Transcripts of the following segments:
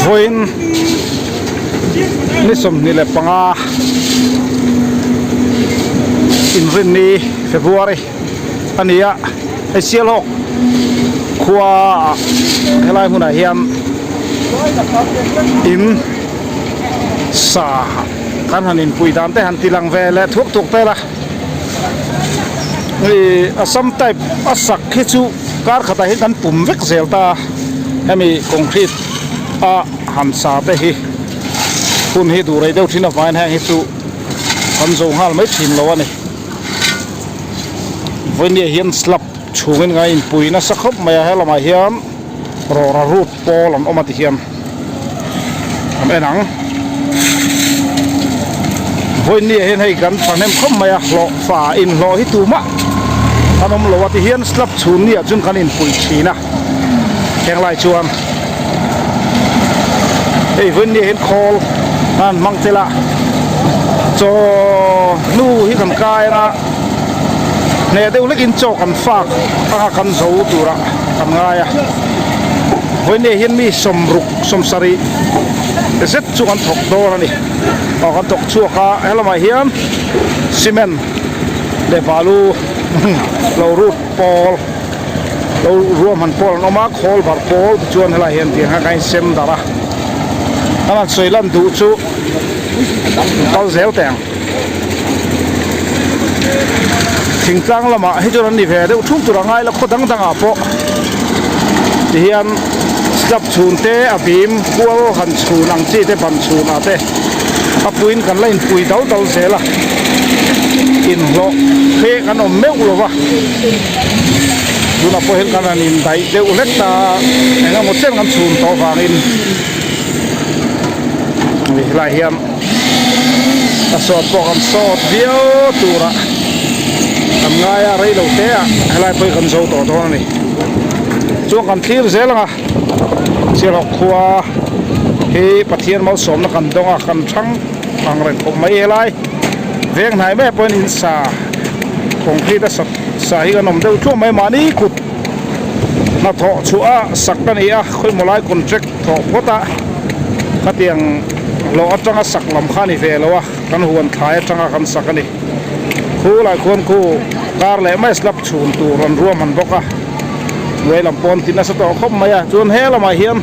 Vawiin ni 25 inrinni February a ni a hei Sialhawk khua ah helai hmunah hian in sa kan han inpui dan te han ti lang ve leh thuak thuak tel a hei Assam type a sak hi chu kar khatah hian kan pum vek zel ta a hemi concrete a han sa te hi hun hi duh rei deuh thin avangin heng hi chu kan zo nghal mai thin lo a ni vawinia hian slab chhungin ngai inpui nasa khawp mai a helamah hian rawra rut pawl an awm a ti hian an en ang vawinia hian hei kan thahnem khawp mai a hlawh fa inhlawh hi tumah an awm lo a ti hian slab chhun ni ah chuan kan inpui thin a henglai chuan hei vawinia hian khawl an hmang tel a chaw hnu hi kan kai anga hneh deuh hlekin chaw kan fak anga kan zo turah kan ngai a vawinia hian mi sawmruk sawmsarih zet chu kan thawk dawn a ni aw kan thawk chhuak a helamah hian cement leh balu lo rut pawl lo ruahman pawl an awm a khawl bar pawl tichuan helaiah hian tiang hian kan insem darh a an han sawi lan duh chu kal zel teh ang. Thingtlang lamah hi chuan an ni ve deuh thum tur a ngai la khaw dang dangah pawh tihian slab chhun te a bim kual han chhun ang chi te ban chhun ah te a puiin kan la inpui dal dal zel a inhlawh phe kan awm meuh lo va tunah pawh hian kan han indaih deuh hlek ta eng emaw chen kan chhun tawh vangin helaiah hian. A sawt pawh kan sawt viau turah kan ngai a rei lo te ah helai pawh hi kan zo tawh dawn a ni chuan kan thlir zel ang a Sialhawk khua hi Pathian malsawmna kan dawng a kan thang ang reng khawp mai helai veng hnai mai ah pawhin in sa concrete a sat sa hi kan awm deuh tluah mai mahni kut hnathawh chhuah a sak a ni a khawimaw lai contract thawh phawt a khatiang hlawh atanga sak lam kha a ni ve lo a kan huan thlai atanga kan sak a ni khu lai khuan khu kar leh mai slab chhun tur an ruahman bawk a hnuai lam pawh an ti nasa tawh khawp mai a chuan he lamah hian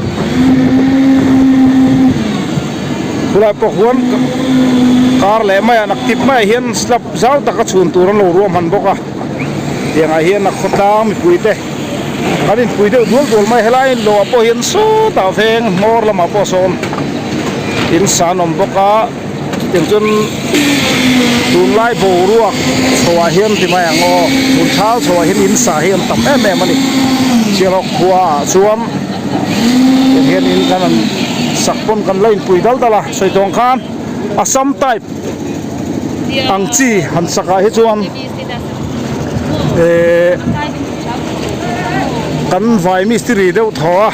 khulai pawh khuan kar leh mai a naktip maiah hian slab zau taka chhun tur an lo ruahman bawk a tiangah hian a khawtlang mipui te. Kan inpui deuh dual dual mai helai lo ah pawh hian sawtah veng hmawr lamah pawh sawn in sa an awm bawk a tiang chuan tunlai boruak chho ah hian ti mai ang aw tun thal chho ah hian in sa hi an tam em em a ni Sialhawk khua ah chuan tiang hian in kan han sak pawn kan la inpui dal dal a sawi tawng khan Assam type ang chi han sak ah hi chuan. Ehh kan vai mistiri deuh thaw a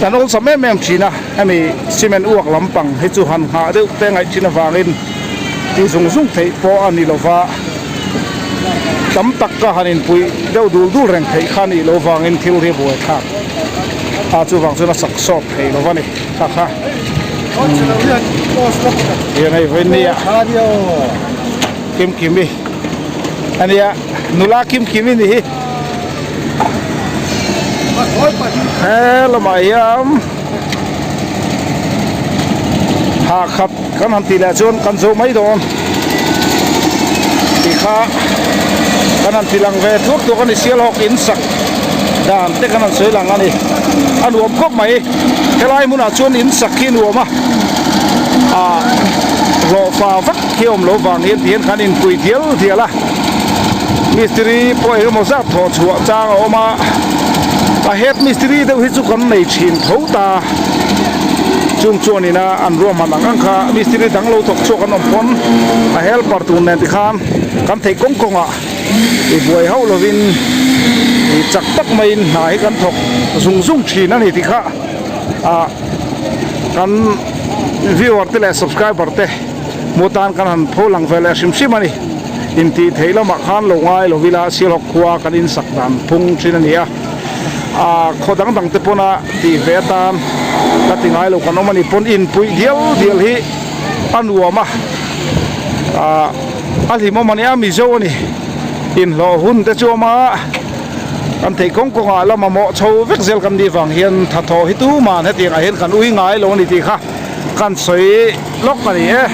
kan awlsam em em thin a hemi cement uak lampang hi chu han nghah deuh te ngaih thin avangin tih zung zung theih pawh a ni lova tam tak ka han inpuih deuh dul dul reng theih kha a nih loh vangin thil hi buai thlak a chuvang chuan a sak sawt thei lova ni kha kha hian hei vawiin nia. Kimkimi a nia nula Kimkimi ni hi he lamah hian ha khat kan han tih leh chuan kan zo mai dawn tih kha kan han ti lang ve thuak thuak a ni Sialhawk in sak dan te kan han sawi lang a ni a nuam khawp mai helai hmunah chuan in sak hi a nuam a ah hlawhfa vak. Khi awm lo vang hian tihian khan inpui dial dial a mistiri pawh eng emaw zat thawh chhuah chang a awm a a head mistiri deuh hi chu kan nei thin tho ta chung chuan ina an ruahman ang ang kha mistiri dang lo thawk chhuak an awm pawn a helper tur nen tikhan kan theih kawng kawngah i buai hauh lovin i chak tak maiin hna hi kan thawk zung zung thin a ni tih kha ah kan viewer te leh subscriber te. Hmu tan kan han pho lang ve leh hrim hrim a ni. Intih theih lamah khan lo ngai lo ila Sialhawk khua kan insak dan phung thin a ni a. Aaa khaw dang dang te pawna tih ve atan la ti ngai lo kan awm a ni pawn inpuih dial dial hi a nuam a. Aaa a hlimawm a nia Mizo a ni. Inhlawh hun te chu a awm a. Kan theih kawng kawngah la mamawh chho vek zel kan nih vang hian thathaw hi tuman hetiangah hian kan ui ngai lo a ni tih kha kan sawi lawk a ni e.